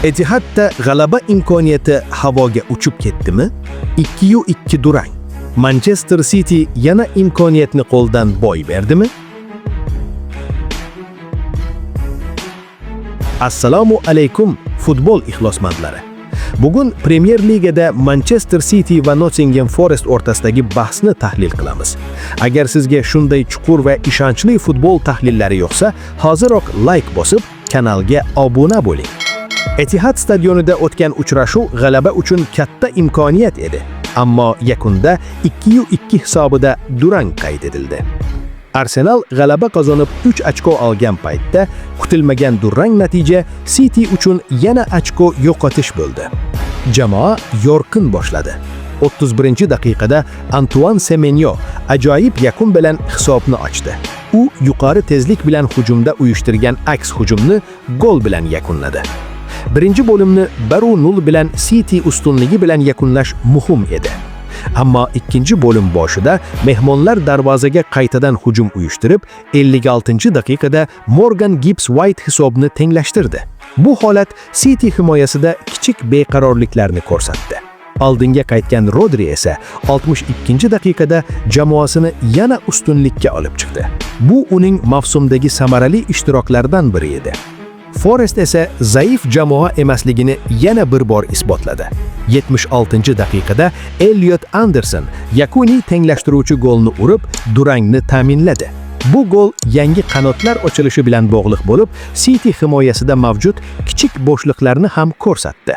Etihadda g'alaba imkoniyati havoga uchib ketdimi? 2-2 durang. Manchester City yana imkoniyatni qo'ldan boy berdimi? Assalomu alaykum, futbol ixlosmandlari. Bugun Premier Ligada Manchester City va Nottingham Forest o'rtasidagi bahsni tahlil qilamiz. Agar sizga shunday chuqur va ishonchli futbol tahlillari yoqsa, hoziroq like bosib, kanalga obuna bo'ling. Etihad stadionida o'tgan uchrashuv g'alaba uchun katta imkoniyat edi. Ammo yakunda 2-2 hisobida durang qayd etildi. Arsenal g'alaba qozonib 3 ochko olgan paytda kutilmagan durang natija City uchun yana ochko yo'qotish bo'ldi. Jamoa yorqin boshladi. 31-daqiqada Antuan Semenyo ajoyib yakun bilan hisobni ochdi. U yuqori tezlik bilan hujumda uyushtirgan aks hujumni gol bilan yakunladi. Birinchi bo'limni 1-0 bilan City ustunligi bilan yakunlash muhim edi. Ammo ikkinchi bo'lim boshida mehmonlar darvozaga qaytadan hujum uyushtirib, 56-daqiqada Morgan Gibbs White hisobni tenglashtirdi. Bu holat City himoyasida kichik beqarorliklarni ko'rsatdi. Oldinga qaytgan Rodri esa 62-daqiqada jamoasini yana ustunlikka olib chiqdi. Bu uning mavsumdagi samarali ishtiroklaridan biri edi. Forest esa zaif jamoa emasligini yana bir bor isbotladi. 76-daqiqada Elliot Anderson yakuniy tenglashtiruvchi golni urib, durangni ta'minladi. Bu gol yangi qanotlar ochilishi bilan bog'liq bo'lib, City himoyasida mavjud kichik bo'shliqlarni ham ko'rsatdi.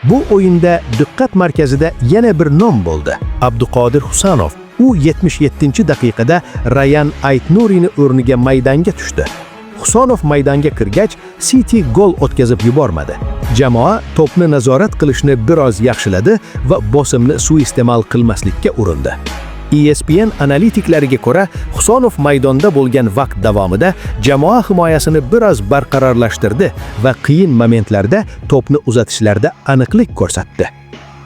Bu o'yinda diqqat markazida yana bir nom bo'ldi: Abduqodir Husanov. U 77-daqiqada Rayan Ayt-Nurini o'rniga maydonga tushdi. Husanov maydonga kirgach, City gol o'tkazib yubormadi. Jamoa to'pni nazorat qilishni biroz yaxshiladi va bosimni suiiste'mol qilmaslikka urindi. ESPN analitiklariga ko'ra, Husanov maydonda bo'lgan vaqt davomida jamoa himoyasini biroz barqarorlashtirdi va qiyin momentlarda to'pni uzatishlarda aniqlik ko'rsatdi.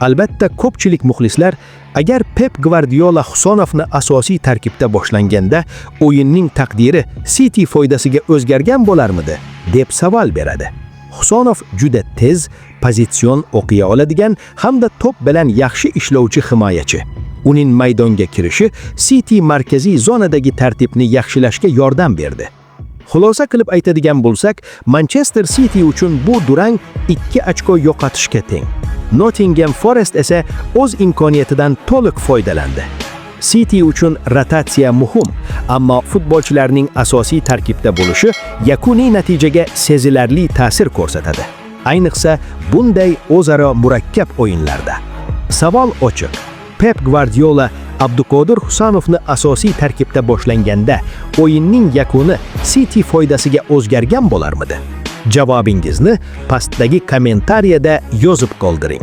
Albatta, ko'pchilik muxlislar agar Pep Gvardiola Husanovni asosiy tarkibda boshlanganda o'yinning taqdiri City foydasiga o'zgargan bo'larmidi, deb savol beradi. Husanov juda tez, pozitsion o'qiya oladigan hamda to'p bilan yaxshi ishlovchi himoyachi. Uning maydonga kirishi City markaziy zonadagi tartibni yaxshilashga yordam berdi. Xulosa qilib aytadigan bo'lsak, Manchester City uchun bu durang 2 ochko yo'qotishga teng. Nottingham Forest esa o'z imkoniyatidan to'liq foydalandi. City uchun rotatsiya muhim, ammo futbolchilarning asosiy tarkibda bo'lishi yakuniy natijaga sezilarli ta'sir ko'rsatadi. Ayniqsa bunday o'zaro murakkab o'yinlarda. Savol ochiq. Pep Gvardiola Abduqodir Husanovni asosiy tarkibda boshlanganda o'yinning yakuni City foydasiga o'zgargan bo'larmidi? Javobingizni pastdagi kommentariyada yozib qoldiring.